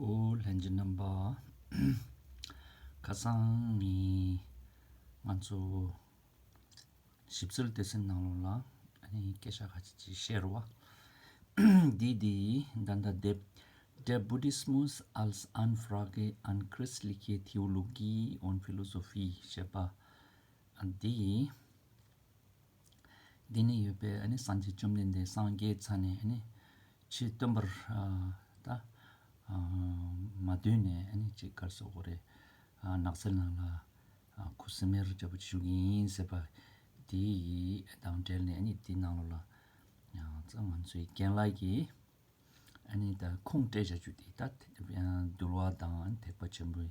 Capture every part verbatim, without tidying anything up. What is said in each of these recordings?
ཨོ་ལྷན་རྒྱས་རྣམ་པ། ཁ་སང་ངས་ང་ཚོ་ཞིབ་འཚོལ་སྡེ་ཚན་ནང་ལོགས་ལ་ཨ་ནི་སྐད་ཆ་ཁ་ཅིག་ཅིག་བཤད་རོགས། འདི་འདི་ད་ལྟ་དེབ་Der Buddhismus als Anfrage an christliche Theologie und Philosophie ཞེས་པ་འདི་ཡིན། འདི་ནས་ཡོད་པའི་ཨ་ནི་སངས་རྒྱས་བཅོམ་ལྡན་འདས་སངས་རྒྱས་ཚར་ནས་ཨ་ནི་ཆོས་སྟོན་པར་ཨ་ད་ཨ་མ་འདོན་ནས་ཨ་ནི་ཅིག་ག་རེ་ཟེར་དགོས་རེད། ཨ་ནགས་ཚལ་ནང་ལ་ཨ་ཁུ་སིམ་མེར་བྱ་བ་བཞུགས་ཀྱི་ཡིན་ཟེར་བ་དེ་དང་འབྲེལ་ནས་ཨ་ནི་དེ་ནང་ལོགས་ལ་ཡང་ཙང་ང་ཚོའི་རྒན་ལགས་ཀྱིས། ཨ་ནི་ད་ཁུངས་སྤྲད་བྱ་རྒྱུ་དེ་ད་འདུལ་བ་དང་ཐེག་པ་ཆེན་པོའི་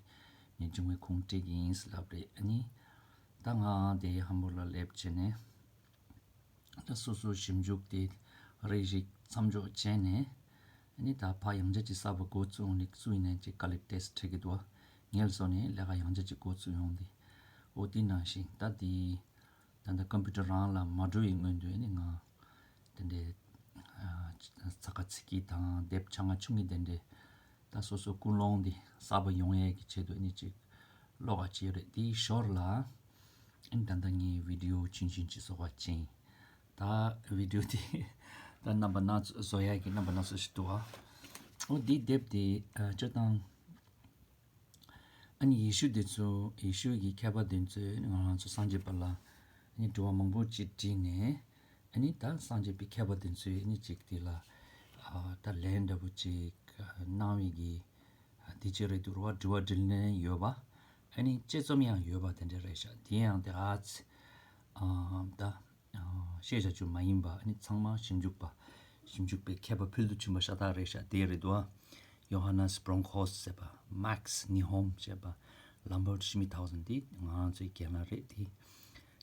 ཉམས་ཆུང་བའི་ཁུངས་སྤྲད་ཀྱི་ཡིན་ཟེར་ལབ་རེད། ཨ་ནི་ད་ང་དེ་ཧམ་བོར་ལ་སླེབས་བྱས་ནས་ད་སོ་སོའི་ཞིབ་འཇུག་དེ་རེ་ཞིག་མཚམས་འཇོག་བྱས་ནས། ཨ་ནི་ད་ཕ་ཡང་བསྐྱར་ཅིག་གསར་པ་འགོ་བཙུགས་ཡོང་ནས་བཙུགས་ཡིན་ནས་ཅིག་དཀའ་ལས་ཏོག་ཙམ་འཕྲད་ཀྱི་འདུག་ངལ་གསོ་ནས་ལས་ཀ་ཡང་བསྐྱར་ཅིག་འགོ་བཙུགས་ཡོང་དེ། འོ་དེ་ནང་བཞིན་ད་དེ། ད་ལྟ་ཀམ་པུ་ཊར་རང་ལ་མ་འགྲོ་བའི་སྔོན་དུ་ཨ་ནི་ང་དེ་འདྲའི་ཚ་ཁ་ཚིག་གི་དང་དེབ་ཆ་ང་ཆུང་གི་དེ་འདྲའི་ད་སོ་སོ་ཀུན་སློང་འདི་གསར་པ་ཡོང་ཡས་ཀྱི་ཆེད་དུ་ཨ་ནི་ཅིག་ཀློག་ག་བྱས་རེད། དེའི་ཞོར་ལ་ཨ་ནི་ད་ལྟ་ངའི་བི་ཌི་ཡོ་ཆུང་ཆུང་ཅིག་བཟོ་ག་ཕྱིན། ད་བི་ཌི་ཡོ་དེ་ད་རྣམ་པ་སྣ་ཚོགས་བཟོ་ཡས་ཀྱི་རྣམ་པ་སྣ་ཚོགས་ཤིག་འདུག་ཨ། འོ་འདི་དེབ་དེ་སྤྱིར་བཏང་ཨ་ནི་ཡེ་ཤུ་དེ་ཚོ་ཡེ་ཤུ་གི་མཁས་པ་དེ་ཚོས་ང་རང་ཚོ་སངས་རྒྱས་པ་ལ་ཨ་ནི་དྲི་བ་མང་པོ་ཅིག་དྲིས་ནས། ཨ་ནི་ད་སངས་རྒྱས་པའི་མཁས་པ་དེ་ཚོས་ཨ་ནི་ཅིག་དེ་ལ་ཨ་ད་ལན་འདྲ་པོ་ཅིག་གནང་བའི་གི་དེ་ཅིག་རེད་འདུག་ར། དྲི་བ་དྲིས་ལན་ཡོད་པ། ཨ་ནི་དཔྱད་རྩོམ་ཡང་ཡོད་པ་དེ་འདྲ་རེད་ཤག་དེ་ཡང་དེ་ཨ་ཙི་ཨ་ད། ཤེས་བྱ་ཅུང་མ་ཡིན་པ་ཨ་ནི་ཚང་མ་ཞིབ་འཇུག་པ། ཞིབ་འཇུག་པའི་མཁས་པ་ཕུལ་དུ་ཕྱིན་པ་ཤ་སྟག་རེད་ཤག་དེ་རེད་འདུག་ཨ། Johannes Bronckhorst ཟེར་བ། Max Neuholm ཟེར་བ། Lambert Schmithausen དེ་ང་ཚོའི་རྒན་ལགས་རེད་དེ།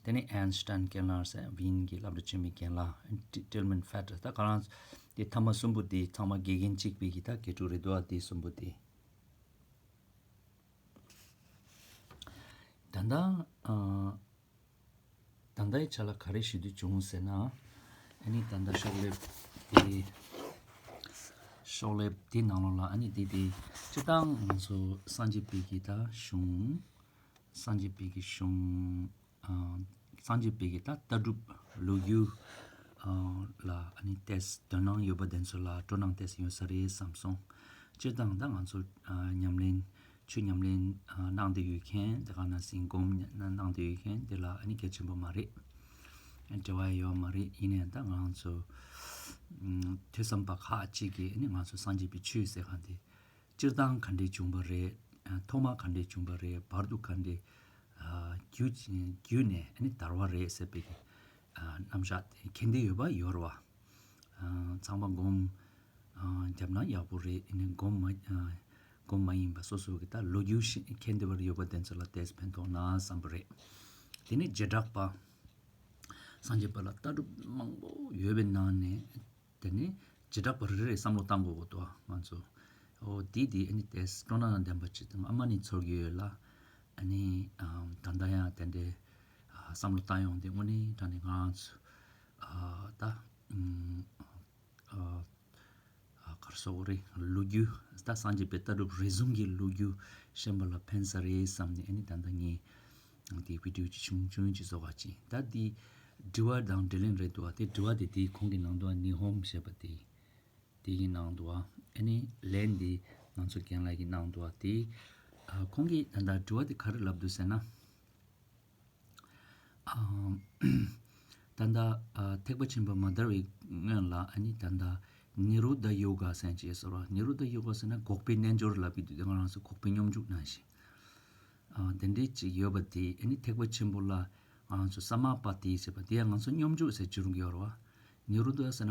དེ་ནས་Ernst Stein Kellner ཟེར་ཝིན་གྱི་སློབ་གྲྭ་ཆེན་མོའི་རྒན་ལགས། Tilman Vetter ད་ག་རང་དེ་ཐ་མ་གསུམ་པོ་དེ་ཚང་མ་དགེ་རྒན་གཅིག་པའི་གི་ད་དགེ་ཕྲུག་རེད་འདུག་ཨ། དེ་གསུམ་པོ་དེ། ད་ལྟ་ཨ། ད་ལྟའི་ཆ་ལ་ག་རེ་ཞུ་རྒྱུ་བྱུང་ཟེར་ན། ཨ་ནི་ད་ལྟ་ཤོག་ལེབ་དེ། ཤོག་ལེབ་དེ་ནང་ལོགས་ལ་ཨ་ནི་དེ་དེ་སྤྱིར་བཏང་ང་ཚོ་སངས་རྒྱས་པའི་གི་ད་གཞུང་། སངས་རྒྱས་པའི་གི་གཞུང་། ཨ། སངས་རྒྱས་པའི་གི་ད་ལྟ་གྲུབ་ལོ་རྒྱུས་ཨ་ལ་ཨ་ནི་ཏོག་ཙམ་དོ་སྣང་ཡོད་པ་དེ་ཚོ་ལ་སྤྲོ་སྣང་ཏོག་ཙམ་ཡོད་ས་རེད་བསམ་སོང་། སྤྱིར་བཏང་ད་ང་ཚོ་ཨ་ཉམས་ལེན། ཆོས་ཉམས་ལེན་ཨ་གནང་བསྡད་ཡོད་མཁན། དེ་ག་ནང་བཞིན་སྒོམ་གནང་བསྡད་ཡོད་མཁན་དེ་ལ་ཨ་ནི་གལ་ཆེན་པོ་མ་རེད། འབྲེལ་བ་ཡོད་མ་རེད། ཡིན་ནའི་ད་ང་ཚོ་ཨམ་ཐོས་བསམ་པ་ཁག་ཅིག་གིས་ཨ་ནི་ང་ཚོ་སངས་རྒྱས་པའི་ཆོས་ཟེར་གང་དེ་སྤྱིར་བཏང་ག་འདྲས་བྱུང་བ་རེད། ཨ་ཐོག་མ་ག་འདྲས་བྱུང་བ་རེད། བར་དུ་ག་འདྲས་ཨ་བརྒྱུད་བརྒྱུད་ནས་ཨ་ནི་དར་བ་རེད་ཟེར་བའི་ཨ་རྣམ་གཞག་དེ་མཁྱེན་འདོད་ཡོད་པ་ཡོད་རེད་བ། ཨ་ཚང་མ་སྒོམ་ཨ་བརྒྱབ་ན་ཡག་པོ་རེད། ཨ་ནི་སྒོམ་མ་ཨ་སྒོམ་མ་ཡིན་པ་སོ་སོ་གི་ད་ལོ་རྒྱུས་ཤེས་མཁྱེན་འདོད་པར་ཡོད་པ་དེ་ཚོ་ལ་ཏོག་ཙམ་ཕན་ཐོགས་ན་བསམ་པ་རེད། དེ་ནས་བྱེ་བྲག་པ། སངས་རྒྱས་པ་ལ་ལྟ་གྲུབ་མང་པོ་ཡོད་པའི་ནང་ནས་དེ་ནས་བྱེ་བྲག་པ་རེ་རེ་བསམ་བློ་བཏང་དགོས་ཀྱི་འདུག་ང་ཚོ། འོ་དེ་དེ་ཨ་ནི་ཏོག་ཙམ་སྤྲོ་སྣང་དང་ལྡན་པ་ཅིག་དང་ཨ་མ་ནི་ཚོར་གྱི་ཡོད་ལ། ཨ་ནི་ཨ་ད་ལྟ་ཡང་དེ་འདྲའི་ཨ་བསམ་བློ་བཏང་ཡོང་དུས་དངོས་གནས་དྲང་གནས་ང་ཚོ་ཨ་ད་ཨ་ཨ་ག་རེ་ཟེར་དགོས་རེད། ལོ་རྒྱུས་ད་སངས་རྒྱས་པའི་ལྟ་གྲུབ་རེ་ཟུང་གི་ལོ་རྒྱུས་ཤེས་པ་ལ་ཕན་ས་རེད་བསམ་ནས་ཨ་ནི་ད་ལྟ་ངས་དེའི་བི་ཌི་ཡོ་ཅིག་ཆུང་ཆུང་ཅིག་བཟོ་ག་ཕྱིན། ད་དེ་དྲི་བ་དང་དྲིས་ལན་རེད་འདུག་བ། དེ་དྲི་བ་དེ་དེའི་ཁོང་གི་ནང་དུ་བ་ནི་ཧོམ་ཞེས་པ་དེ། དེ་གི་ནང་དུ་བ། ཨ་ནི་ལན་འདི་ང་ཚོ་རྒན་ལགས་ཀྱིས་གནང་འདུག་བ། དེ་ཨ་ཁོང་གིས་ད་ལྟ་དྲི་བ་དེ་ག་རེ་ལབ་འདུག་ཟེར་ན། ཨ་ད་ལྟ་ཨ་ཐེག་པ་ཆེན་པོ་མ་དར་བའི་སྔོན་ལ་ཨ་ནི་ད་ལྟ་ནི་རོ་དྷ་ཡོ་ག་ཟེར་ཅིག་ཟེར་བ། ནི་རོ་དྷ་ཡོ་ག་ཟེར་ན་འགོག་པའི་རྣལ་འབྱོར་ལབ་ཀྱི་འདུག་དེ་ང་རང་ཚོ་འགོག་པའི་སྙོམས་འཇུག་ནང་བཞིན། ཨ་དེ་འདྲའི་ཅིག་ཡོད་པ་དེ་ཨ་ནི་ཐེག་པ་ཆེན་པོ་ལ་ང་ཚོ་ས་མ་པ་ཏི་ཟེར་བ་དེ་ཡང་ང་ཚོ་སྙོམས་འཇུག་ཟེར་བྱུང་གི་ཡོད་རེད་བ། ནི་རོ་དྷ་ཟེར་ན་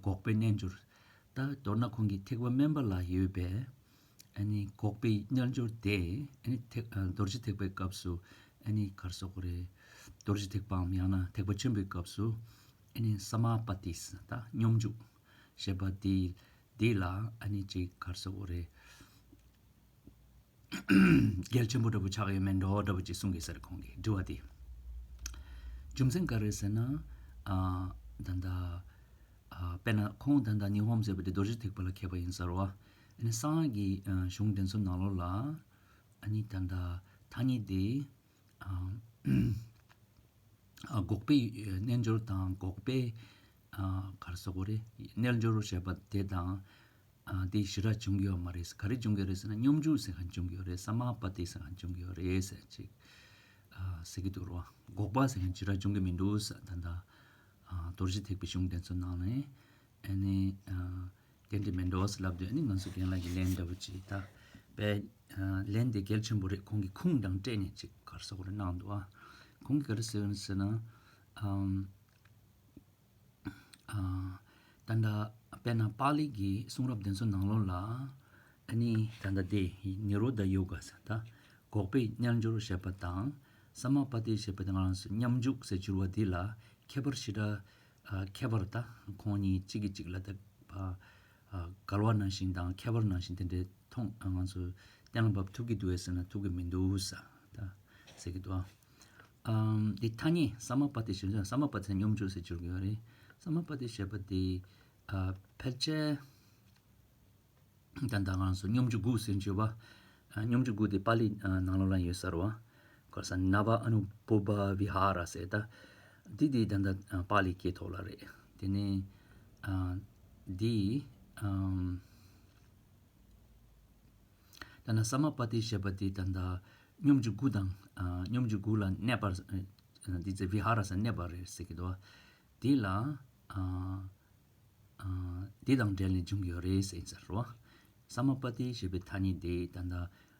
འགོག་པའི་རྣལ་འབྱོར། ད་མདོར་ན་ཁོང་གིས་ཐེག་པ་དམན་པ་ལ་ཡོད་པའི་ཨ་ནི་འགོག་པའི་རྣལ་འབྱོར་དེ་ཨ་ནི་ཐེག་ཨ་རྡོ་རྗེ་ཐེག་པའི་སྐབས་སུ་ཨ་ནི་ག་རེ་ཟེར་དགོས་རེད། རྡོ་རྗེ་ཐེག་པའམ་ཡང་ན་ཐེག་པ་ཆེན་པོའི་སྐབས་སུ་ཨ་ནི་ས་མ་པ་ཏི་ཟེར་ད་སྙོམས་འཇུག་ཞེས་པ་དེ་དེ་ལ་ཨ་ནི་ཅིག་ག་རེ་ཟེར་དགོས་རེད། གལ་ཆེན་པོ་འདྲ་པོ་ཆགས་ཡོད་མེད་འགྲོ་འདྲ་པོ་ཅིག་གསུང་གི་ཟེར་ཁོང་གིས་དྲི་བ་དེ། རྒྱུ་མཚན་ག་རེ་ཟེར་ན། ཨ་ད་ལྟ་ཨ་དཔེར་ན་ཁོང་ད་ལྟ་ནི་ཧོམ་ཟེར་བ་དེ་རྡོ་རྗེ་ཐེག་པ་ལ་མཁས་པ་ཡིན་ཟེར་བ། ནི་གསང་སྔགས་ཀྱི་ཨ་གཞུང་དེ་ཚོ་ནང་ལོགས་ལ་ཨ་ནི་ད་ལྟ་ཐ་སྙད་དེ་ཨ་ཨ་འགོག་པའི་རྣལ་འབྱོར་དང་འགོག་པའི་ཨ་ག་རེ་ཟེར་དགོས་རེད། རྣལ་འབྱོར་ཞེས་པ་དེ་དང་ཨ་དེ་ཞེ་དྲག་འབྱུང་གི་ཡོད་མ་རེད། ག་རེ་འབྱུང་གི་རེད་ཟེར་ན་སྙོམས་འཇུག་ཟེར་མཁན་འབྱུང་གི་ཡོད་རེད། ས་མ་པ་ཏི་ཟེར་མཁན་འབྱུང་གི་ཡོད་རེད་ཟེར་ཅིག་ཨ་ཟེར་གྱི་འདུག་རོ། འགོག་པ་ཟེར་མཁན་ཞེ་དྲག་འབྱུང་གི་མི་འདུག་ཟེར། ད་ལྟ་ཨ་རྡོ་རྗེ་ཐེག་པའི་གཞུང་དེ་ཚོ་ནང་ནས་ཨ་ནི་ཨ་དེ་འདྲ་མི་འདུག་ཟེར་ལབ་དུས་ཨ་ནི་ང་ཚོ་རྒན་ལགས་ཀྱི་ལན་འདྲ་པོ་ཅིག་ད་དཔེ་ཨ་ལན་དེ་གལ་ཆེན་པོ་རེད། ཁོང་གིས་ཁུངས་དང་སྤྲད་ནས་ཅིག་ག་རེ་ཟེར་དགོས་རེད་གནང་འདུག་ཨ། ཁོང་གིས་ག་རེ་ཟེར་ཟེར་ན་ཨམ། ཨ་ད་ལྟ་དཔེར་ན་པཱ་ལི་གི་གསུང་རབ་དེ་ཚོ་ནང་ལོགས་ལ་ཨ་ནི་ད་ལྟ་དེ་ནི་རོ་དྷ་ཡོ་ག་ཟེར་ད་འགོག་པའི་རྣལ་འབྱོར་ཞེས་པ་དང་ས་མ་པ་ཏི་ཞེས་པ་དེ་ང་རང་ཚོ་སྙོམས་འཇུག་ཟེར་གྱུར་བ་འདི་ལ་ཁྱད་པར་ཞེ་དྲག་ཨ་ཁྱད་པར་ད་ཁོང་གཉིས་གཅིག་གིས་གཅིག་ལ་ད་ཨ་འགལ་བ་ནང་བཞིན་དང་ཁྱད་པར་ནང་བཞིན་དེ་འདྲའི་མཐོང་ང་ཚོ་གཏན་ལ་ཕབ་ཐུབ་ཀྱི་འདུག་གས་ཟེར་ན་ཐུབ་ཀྱི་མི་འདུག་ས་ད་ཟེར་གྱི་འདུག་ཨ། ཨམ། འདི་ཐ་སྙད་ས་མ་པ་ཏི་ཞེས་བྱ། ས་མ་པ་ཏི་སྙོམས་འཇུག་ཟེར་གྱུར་གྱི་ཡོད་རེད། ས་མ་པ་ཏི་ཞེས་པ་འདི་ཨ་ཕལ་ཆེར་ད་ལྟ་ང་ཚོ་སྙོམས་འཇུག་དགུ་ཟེར་གྱི་ཡོད་པ། ཨ་སྙོམས་འཇུག་དགུ་དེ་པཱ་ལི་ཨ་ནང་ལོགས་ལ་ཡོད་ས་རེད་བ། ཁོ་ས་ནཱ་བ་ཨ་ནུ་པུབ་བི་ཧཱ་ར་ཟེར་ད། འདི་འདི་ད་ལྟ་ཨ་པཱ་ལི་སྐད་ཐོག་ལ་རེད། དེ་ནས་ཨ་འདི་ཨམ། ད་ནི་ས་མ་པ་ཏི་ཞེས་པ་དེ་ད་ལྟ་སྙོམས་འཇུག་དགུ་དང་ཨ་སྙོམས་འཇུག་དགུ་ལ་གནས་པར་ཨ་འདི་ཚེ་བི་ཧ་ར་ས་གནས་པ་རེད་ཟེར་གྱི་འདུག་འདི་ལ་ཨ་ཨ་འདི་དང་འབྲེལ་ནས་འབྱུང་གི་ཡོད་རེད་ཟེར་ཟེར་རོ། ས་མ་པ་ཏི་ཞེས་པའི་ཐ་སྙད་དེ་ད་ལྟ་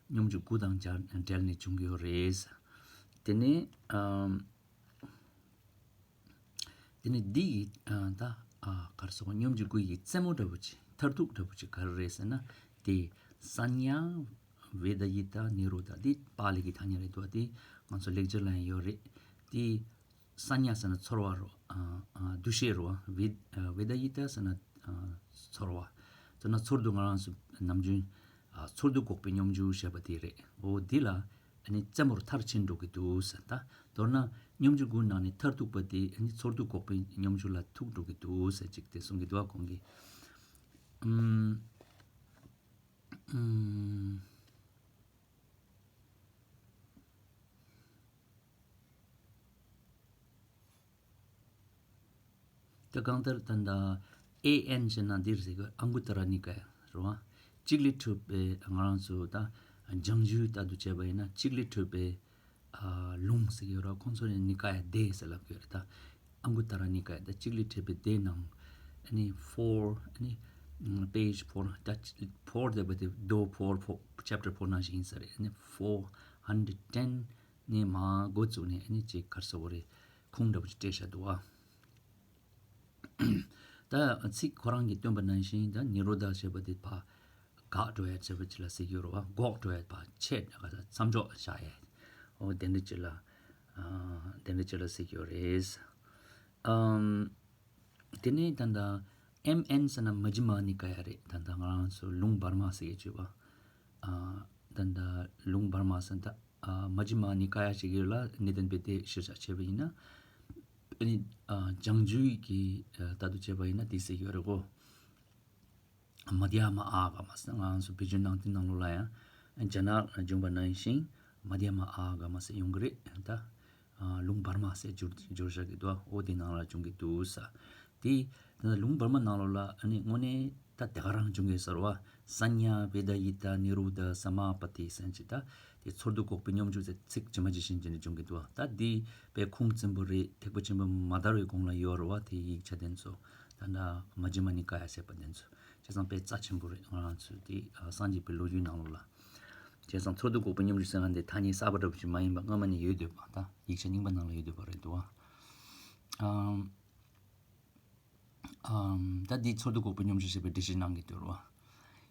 སྙོམས་འཇུག་དགུ་དང་སྦྱར་འབྲེལ་ནས་འབྱུང་གི་ཡོད་རེད། དེ་ནས་ཨ། དེ་ནས་འདི་ཡི་ཨ་ད་ཨ་ག་རེ་ཟེར་དགོས། སྙོམས་འཇུག་དགུ་ཡི་རྩེ་མོ་འདྲ་པོ་ཅིག་མཐར་ཐུག་འདྲ་པོ་ཅིག་ག་རེ་རེད་ཟེར་ན། དེ་སྙྱ་བེ་དྷ་ཡི་ཏ་ནི་རོ་དྷ། འདི་པཱ་ལི་གི་ཐ་སྙད་རེད་འདུག་དེ་ང་ཚོ་ལེགས་སྦྱར་ལ་ཡང་ཡོད་རེད། དེ་སྙྱ་ཟེར་ན་ཚོར་བ་རོ། ཨ་ཨ་འདུ་ཤེས་རོ། བེ་ཨ་བེ་དྷ་ཡི་ཏ་ཟེར་ན་ཨ་ཚོར་བ། ཚོར་ན་ཚོར་འདུ་ང་རང་ཚོ་ནམ་རྒྱུན་ཨ་ཚོར་འདུ་འགོག་པའི་སྙོམས་འཇུག་ཞེས་པ་དེ་རེད། འོ་འདི་ལ་ཨ་ནི་རྩེ་མོར་མཐར་ཕྱིན་འགྲོ་གི་འདུག་ཟེར། ད་མདོར་ན་སྙོམས་འཇུག་དགུའི་ནང་ནས་མཐར་ཐུག་པ་དེ་ཨ་ནི་ཚོར་འདུ་འགོག་པའི་སྙོམས་འཇུག་ལ་ཐུག་འགྲོ་གི་འདུག་ཟེར་ཅིག་དེ་གསུང་གི་འདུག་ག་ཁོང་གིས། ཨུམ། ཨུམ། ད་གང་ལྟར་ད་ལྟ་ཨེ་ཨེན་ཟེར་ན་འདིར་ཟེར་གི་ཨང་གུ་ཏ་ར་ནི་ཀ་ཡ་རེད་བ། གཅིག་ལས་གྲུབ་པའི་ང་རང་ཚོ་ད་བྱང་ཆུབ་ལྟ་དུ་བྱས་པ་ཡིན་ན་གཅིག་ལས་གྲུབ་པའི་ཨ་ལུང་ཟེར་གི་ཡོད་ར། ཁོང་ཚོ་ནི་ནི་ཀ་ཡ་སྡེ་ཟེར་ལབ་གི་ཡོད་རེད། ད་ཨང་གུ་ཏ་ར་ནི་ཀ་ཡ་ད་གཅིག་ལས་གྲུབ་པའི་སྡེ་ནང་ཨ་ནི་ཕོར་ཨ་ནི་པེ་ཇི་ཕོར་ད་ཕོར་དེ་པ་དེ་མདོ་ཕོར་ཕོར་ཆེབ་ཊར་ཕོར་ནང་བཞིན་ཡིན་ས་རེད། ཨ་ནི་ཕོར་ཧན་ཌེཌ་ཊེན་ནས་མར་འགོ་བཙུགས་ནས་ཨ་ནི་ཅིག་ག་རེ་ཟེར་དགོས་རེད། ཁུངས་འདྲ་པོ་ཅིག་སྤྲད་བཞག་འདུག་ཨ། ད་ཚིག་ཁོ་རང་གིས་སྟོན་པ་ནང་བཞིན་ད་ནི་རོ་དྷ་ཞེས་པ་དེ་ཕར་འགག་འགྲོ་ཡ་ཞེས་པ་ཅིག་ལ་ཟེར་གྱི་ཡོད་རེད་བ། འགོག་འགྲོ་ཡ་ཕར་ཆད་མཚམས་འཇོག་བྱ་ཡ། འོ་དེ་འདྲ་ཅིག་ལ་ཨ་དེ་འདྲ་ཅིག་ལ་ཟེར་གྱི་ཡོད་རེད། ཨམ། དེ་ནས་ད་ལྟ་ཨེམ་ཨེན་ཟེར་ན་མ་ཇི་མ་ནི་ཀ་ཡ་རེད། ད་ལྟ་ང་རང་ཚོ་ལུང་བར་མ་ཟེར་གྱི་བརྗོད་པ། ཨ་ད་ལྟ་ལུང་བར་མ་ཟེར་ན་ད་ཨ་མ་ཇི་མ་ནི་ཀ་ཡ་ཞིག་ཡོད་ལ་གནས་བརྟན་པའི་སྡེ་གཞིར་བཞག་བྱས་པ་ཡིན་ན། ཨ་ནི་ཨ་བྱང་ཆུབ་ཀྱི་ཨ་ལྟ་དུ་བྱས་པ་ཡིན་ན་དེ་ཟེར་གྱི་ཡོད་རེད་གོ། མ་དྷྱ་མ་ཨཱ་ག་མ་ཟེར། ང་རང་ཚོ་བེད་སྤྱོད་ནང་དེ་ནང་ལོགས་ལ་ཡང་རྒྱ་ནག་ལ་བྱུང་བ་ནང་བཞིན་མ་དྷྱ་མ་ཨཱ་ག་མ་ཟེར་ཡོང་གི་རེད། ད་ཨ་ལུང་བར་མ་ཟེར་བསྒྱུར་བསྒྱུར་བཞག་གི་འདུག་འོ་དེ་ནང་ལ་བྱུང་གི་འདུག་ས། དེ་ད་ལུང་བར་མ་ནང་ལོགས་ལ་ཨ་ནི་དངོས་གནས་ད་དེ་ག་རང་བྱུང་གི་ཟེར་བ། སྙྱ་བེ་དྷ་ཡི་ཏ་ནི་རོ་དྷ་ས་མ་པ་ཏི་ཟེར་གྱི་ད་དེ་ཚོར་འདུ་འགོག་པའི་སྙོམས་འཇུག་ཟེར་ཚིག་ཇི་མ་ཇི་བཞིན་བྱས་ནས་བྱུང་གི་འདུག་ད་འདི་དཔེ་ཁུངས་བཙུན་པོ་རེད། ཐེག་པ་ཆེན་པོ་མ་དར་བའི་གོང་ལ་ཡོད་རེད་བ། དེ་ཡིག་ཆ་དེ་ཚོ་ད་ལྟ་མ་ཇི་མ་ནི་ཀ་ཡ་ཟེར་བ་དེ་ཚོ། བྱས་ཙང་དཔེ་རྩ་ཆེན་པོ་རེད། ང་རང་ཚོའི་དེ་ཨ་སངས་རྒྱས་པའི་ལོ་རྒྱུས་ནང་ལོགས་ལ། བྱས་ཙང་ཚོར་འདུ་འགོག་པའི་སྙོམས་འཇུག་ཟེར་མཁན་དེ་ཐ་སྙད་གསར་པ་འདྲ་པོ་ཞིག་མ་ཡིན་པ་སྔ་མ་ནས་ཡོད་སྡོད་པ། ད་ཡིག་ཆ་རྙིང་པ་ནང་ལ་ཡོད་སྡོད་པ་རེད་འདུག་ཨ། ཨམ། ཨམ། ད་འདི་ཚོར་འདུ་འགོག་པའི་སྙོམས་འཇུག་ཞེས་པའི་འགྲེལ་བཤད་གནང་གི་འདུག་རོ།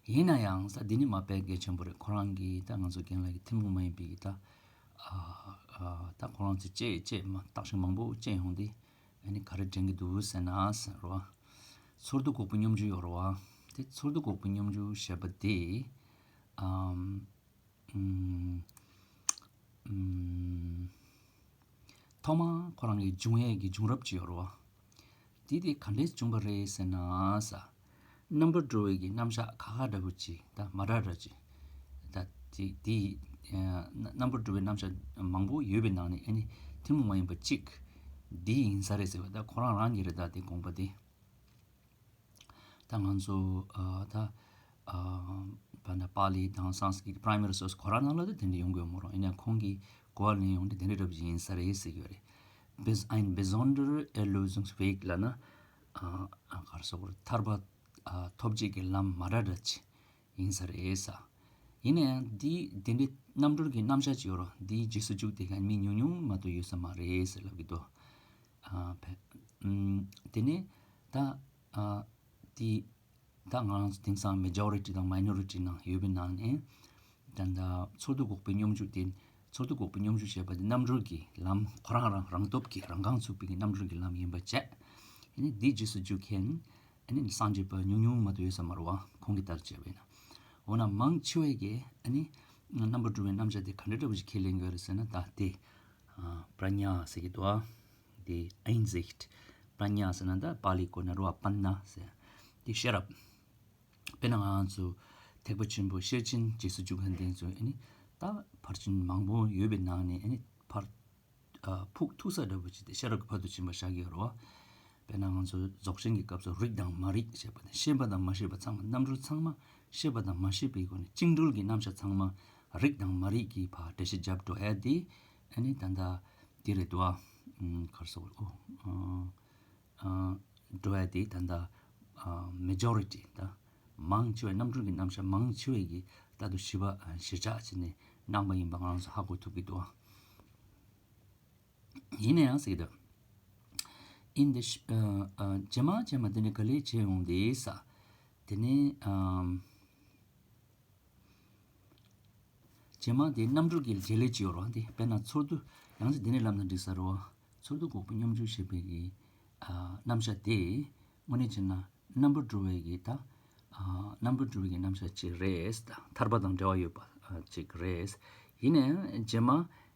ཡིན་ན་ཡང་ད་འདི་ནི་མ་དཔེ་གལ་ཆེན་པོ་རེད། ཁོ་རང་གིས་ད་ང་ཚོ་རྒན་ལགས་ཀྱི་ཐུན་མོང་མ་ཡིན་པའི་གི་ད་ཨ་ཨ་ད་ཁོ་རང་ཚོས་དཔྱད་དཔྱད་མ་བརྟག་ཞིབ་མང་པོ་དཔྱད་ཡོང་དུས། ཨ་ནི་ག་རེ་དྲན་གྱི་འདུག་ཟེར་ན་ཟེར་རོ། ཚོར་འདུ་འགོག་པའི་སྙོམས་འཇུག་ཡོད་རོ། དེ་ཚོར་འདུ་འགོག་པའི་སྙོམས་འཇུག་ཞེས་པ་དེ། ཨམ། ཨམ། ཐོག་མར་ཁོ་རང་གི་འབྱུང་ཡས་ཀྱི་འབྱུང་རབས་ཅིག་ཡོད་རོ། དེ་དེ་ག་འདྲས་བྱུང་བ་རེད་ཟེར་ན་ཟེར། རྣམ་པར་གྲོལ་བའི་གི་རྣམ་གཞག་ཁ་ཁ་འདྲ་པོ་ཅིག་ད་མ་འདྲ་འདྲ་ཅིག་ད་དེ་དེ་ཡི་ཨ་རྣམ་པར་གྲོལ་བའི་རྣམ་གཞག་མང་པོ་ཡོད་པའི་ནང་ནས་ཨ་ནི་ཐུན་མོང་མ་ཡིན་པ་གཅིག་འདི་ཡིན་ས་རེད་ཟེར་བ། ད་ཁོ་རང་རང་གི་རེད། ད་དེ་དགོངས་པ་དེ། ད་ང་ཚོ་ཨ་ད་ཨ་བ་ན་པཱ་ལི་དང་སཾ་སྐྲྀཏ་པྲའི་མ་རི་སོར་སི་ཁོ་རང་ནང་ལ་ད་དེ་འདྲ་ཡོང་གི་ཡོད་མ་རེད། ཡིན་ན་ཁོང་གིས་གོ་བ་ལེན་ཡོང་དུས་དེ་འདྲ་འདྲ་པོ་ཅིག་ཡིན་ས་རེད་ཟེར་གྱི་ཡོད་རེད། Bes- ein besonderer Erlösungsweg ལབ་ན་ཨ་ཨ་ག་རེ་ཟེར་དགོས་རེད། ཐར་པ་ཨ་ཐོབ་བྱེད་ཀྱི་ལམ་མ་འདྲ་འདྲ་ཅིག་ཡིན་ས་རེད་ས། ཡིན་ན་ཡང་འདི་དེ་འདྲའི་རྣམ་གྲོལ་གྱི་རྣམ་གཞག་ཅིག་ཡོད་རེད། འདིའི་རྗེས་སུ་འཇུག་དེ་ག་མི་ཉུང་ཉུང་མ་གཏོགས་ཡོད་ས་མ་རེད་ཟེར་ལབ་ཀྱི་འདུག་ཨ་བས། ཨམ། དེ་ནས་ད་ཨ་དེ་ད་ང་རང་ཚོ་དེང་སང་མེ་ཇོ་རི་ཊི་དང་མའི་ནོ་རི་ཊི་ནང་ཡོད་པའི་ནང་ནས་ད་ལྟ་ཚོར་འདུ་འགོག་པའི་སྙོམས་འཇུག་དེ། ཚོར་འདུ་འགོག་པའི་སྙོམས་འཇུག་ཅེས་པ་དེ་རྣམ་གྲོལ་གྱི་ལམ་ཁོ་རང་རང་རང་སྟོབས་ཀྱིས་རང་རྐང་ཚུགས་པའི་གི་རྣམ་གྲོལ་གྱི་ལམ་ཡིན་པ་བྱས། ཨ་ནི་འདི་རྗེས་སུ་འཇུག་མཁན་ཨ་ནི་སངས་རྒྱས་པ་ཉུང་ཉུང་མ་གཏོགས་ཡོད་ས་མ་རེད་བ། ཁོང་གིས་ལྟར་བྱས་པས་ན། འོ་ན་མང་ཆེ་བས་ཀྱི་ཨ་ནི་རྣམ་པར་གྲོལ་བའི་རྣམ་གཞག་དེ་ག་འདྲ་འདྲ་པོ་ཞིག་ཁས་ལེན་དགོས་རེད་ཟེར་ན། ད་དེ་པྲ་ཉ་ཟེར་གྱི་འདུག་ཨ། དེ་Einsicht། པྲ་ཉ་ཟེར་ན་ད་པཱ་ལི་སྐོར་ནས་རོ་ཨ་པན་ན་ཟེར། དེ་ཤེས་རབ། དཔེར་ན་ང་ཚོ་ཐེག་པ་ཆེན་པོ་ཤེར་ཕྱིན་རྗེས་སུ་འཇུག་མཁན་དེ་ཚོ་ཨ་ནི་ད་ཕར་ཕྱིན་མང་པོ་ཡོད་པའི་ནང་ནས་ཨ་ནི་ཕར་ཨ་ཕུགས་ཐུག་ས་འདྲ་པོ་ཅིག་དེ་ཤེས་རབ་ཀྱི་ཕ་དུ་ཕྱིན་པ་ཤར་གྱི་ཡོད་རེད་བ། དཔེར་ན་ང་ཚོ་རྫོགས་ཆེན་གྱི་སྐབས་སུ་རིག་དང་མ་རིག་ཅེས་པ་དང་ཤེས་པ་དང་མ་ཤེས་པ་ཚང་མ། རྣམ་གྲོལ་ཚང་མ་ཤེས་པ་དང་མ་ཤེས་པའི་སྒོ་ནས་བཅིངས་གྲོལ་གྱི་རྣམ་གཞག་ཚང་མ་རིག་དང་མ་རིག་གི་ཕར་འགྲེལ་བཤད་རྒྱབ་འགྲོ་ཡ་དེ་ཨ་ནི་ད་ལྟ་དེ་རེད་འདུག་ཨ། ཨུམ། ག་རེ་ཟེར་དགོས་རེད། ཨོ། ཨ། འགྲོ་ཡ་དེ་ད་ལྟ་ཨ་མེ་ཇོ་རི་ཊི་ད་མང་ཆེ་བའི་རྣམ་གྲོལ་གྱི་རྣམ་གཞག་མང་ཆེ་བས་ཀྱི་ད་དུང་བཞི་པ་ཨ་གཞིར་བཞག་བྱས་ནས་གནང་པ་ཡིན་པ་ང་རང་ཚོ་ཧ་གོ་ཐུབ་ཀྱི་འདུག་ཡིན་ན་ཡང་ཟེར་གྱི་འདུག In the sh- ཨ་ཨ་རྗེས་མ་རྗེས་མ་དེ་ནི་ག་ལེ་བྱས་ཡོང་དེ་ས། དེ་ནས་ཨམ། རྗེས་མ་དེ་རྣམ་གྲོལ་གྱི་བྱེད་ལས་ཅིག་ཡོད་རེད་བ། དེ་དཔེར་ན་ཚོར་འདུ། ཡང་ཅིག་དེ་ནས་ལབ་ན་འགྲིག་ས་རེད་བ། ཚོར་འདུ་འགོག་པའི་སྙོམས་འཇུག་ཞེས་པའི་གི་ཨ་རྣམ་གཞག་དེ་དངོས་གནས་བྱས་ན་རྣམ་པར་གྲོལ་བའི་གི་ད་ཨ་རྣམ་པར་གྲོལ་བའི་གི་རྣམ་གཞག་ཅིག་རེད། ད་ཐར་པ་དང་འབྲེལ་བ་ཡོད་པ་ཨ་ཅིག་རེད། ཡིན་ནའང་རྗེས་མ་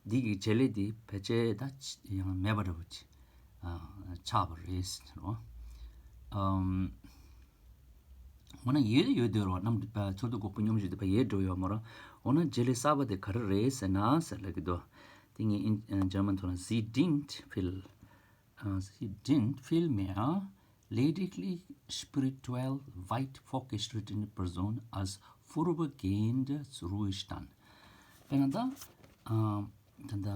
འདི་གི་བྱེད་ལས་དེ་ཕལ་ཆེར་ད་ཡང་མེད་པ་འདྲ་བོ་ཅིག་ཨ་ཆགས་པ་རེད་ཟེར་བ། ཨམ། འོ་ན་ཡོད་ཡོད་དེ་རོ་རྣམ་པ་ཚོར་འདུ་འགོག་པའི་སྙོམས་འཇུག་དེ་པ་ཡོད་འགྲོ་ཡོད་མ་རོ། འོ་ན་བྱེད་ལས་གསར་པ་དེ་ག་རེ་རེད་ཟེར་ན་ཟེར་ལབ་ཀྱི་འདུག་དེ་ངས་ཨིན་ཇར་མན་ཐོག་ན། Sie dient viel, äh, sie dient vielmehr lediglich spirituell weit fortgeschrittene Person als vorübergehender Ruhestand. དཔེར་ན་ད་ཨ་ད་ད་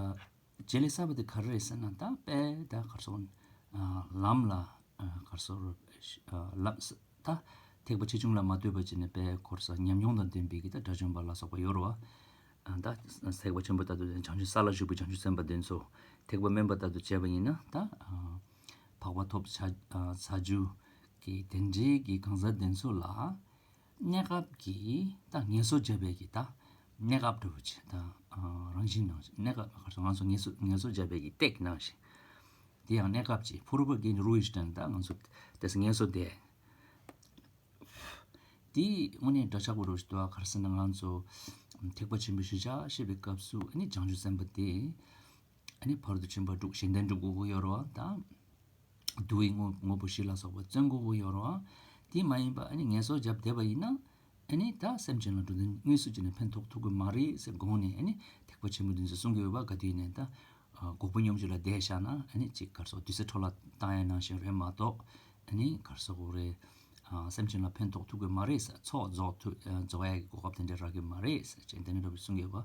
བྱེད་ལས་གསར་པ་དེ་ག་རེ་རེད་ཟེར་ན། ད་དཔེ་ད་ག་རེ་ཟེར་དགོས། ཨ་ལམ་ལ་ཨ་ག་རེ་ཟེར་དགོས། ཨ་ལམ་ད་ཐེག་པ་ཆེ་ཆུང་ལ་མ་ལྟོས་པ་བྱས་ནས་དཔེ་ག་རེ་ཟེར་ཉམས་མྱོང་དང་ལྡན་པའི་གི་ད་དགྲ་བཅོམ་པ་ལ་སོགས་པ་ཡོད་རེད་བ། ཨ་ད་ཐེག་པ་ཆེན་པོ་ལྟ་བུ་བྱང་ཆུབ་ས་ལ་བཞུགས་པའི་བྱང་ཆུབ་སེམས་དཔའ་དེ་ཚོ། ཐེག་པ་དམན་པ་ལྟ་བུ་བྱས་པ་ཡིན་ན་ད་ཨ་འཕགས་པ་ཐོབ་བྱ་ཨ་བྱ་རྒྱུ་གི་དེ་འདྲའི་གི་གང་ཟག་དེ་ཚོ་ལ། གནས་སྐབས་ཀྱི་ད་ངལ་གསོ་བརྒྱབ་པའི་གི་ད་གནས་སྐབས་འདྲ་བོ་ཅིག་ད་ཨ་རང་བཞིན་ནང་བཞིན། གནས་སྐབས་ག་རེ་ཟེར། ང་ཚོ་ངལ་གསོ་ངལ་གསོ་བརྒྱབ་པའི་གི་སྟེགས་ནང་བཞིན། དེ་ཡང་གནས་སྐབས་ཀྱི་vorübergehende Ruhestand། ད་ང་ཚོ་དེ་ངལ་གསོ་དེ། དེ་དངོས་གནས་འདྲ་ཆགས་པོ་འདྲ་བོ་ཞིག་འདུག་ཨ། ག་རེ་ཟེར་ན་ང་ཚོ་ཐེག་པ་ཆེན་པོའི་གཞིར་བཞག་བཤད་པའི་སྐབས་སུ་ཨ་ནི་བྱང་ཆུབ་སེམས་དཔའ་དེ་ཨ་ནི་ཕ་རོལ་ཏུ་ཕྱིན་པ་དྲུག་གཞན་དོན་སྒྲུབ་དགོས་ཀྱི་ཡོད་རེད་བ། ད། བསྡུ་བའི་དངོས་དངོས་པོ་བཞི་ལ་སོགས་པ་བརྩོན་དགོས་ཀྱི་ཡོད་རེད་བ། དེ་མ་ཡིན་པ་ཨ་ནི་ངལ་གསོ་བརྒྱབ་བསྡད་པ་ཡིན་ན་ཨ་ནི་ད་སེམས་ཅན་ལ་འགྲོ་དོན་དངོས་སུ་བྱས་ནས་ཕན་ཐོགས་ཐུབ་ཀྱི་མ་རེད་ཟེར་དགོངས་ནས། ཨ་ནི་ཐེག་པ་ཆེན་པོ་འདི་ཚོས་གསུང་གི་ཡོད་པ་ག་དུས་ཡིན་ནའི་ད་འགོག་པའི་སྙོམས་འཇུག་ལ་བསྡད་བཞག་ན་ཨ་ནི་ཅིག་ག་རེ་ཟེར། དུས་ཚོད་འཕྲོ་བརླག་བཏང་ཡ་ནང་བཞིན་རེད་མ་གཏོགས། ཨ་ནི་ག་རེ་ཟེར་དགོས་རེད། སེམས་ཅན་ལ་ཕན་ཐོགས་ཐུབ་ཀྱི་མ་རེད་ཟེར། ཚོགས་རྫོགས་ཐུབ་རྫོགས་ཡ་གི་གོ་སྐབས་དེ་འདྲ་རག་གི་མ་རེད་ཟེར་བྱས་དེ་འདྲ་འདྲ་པོ་གསུང་གི་ཡོད་པ།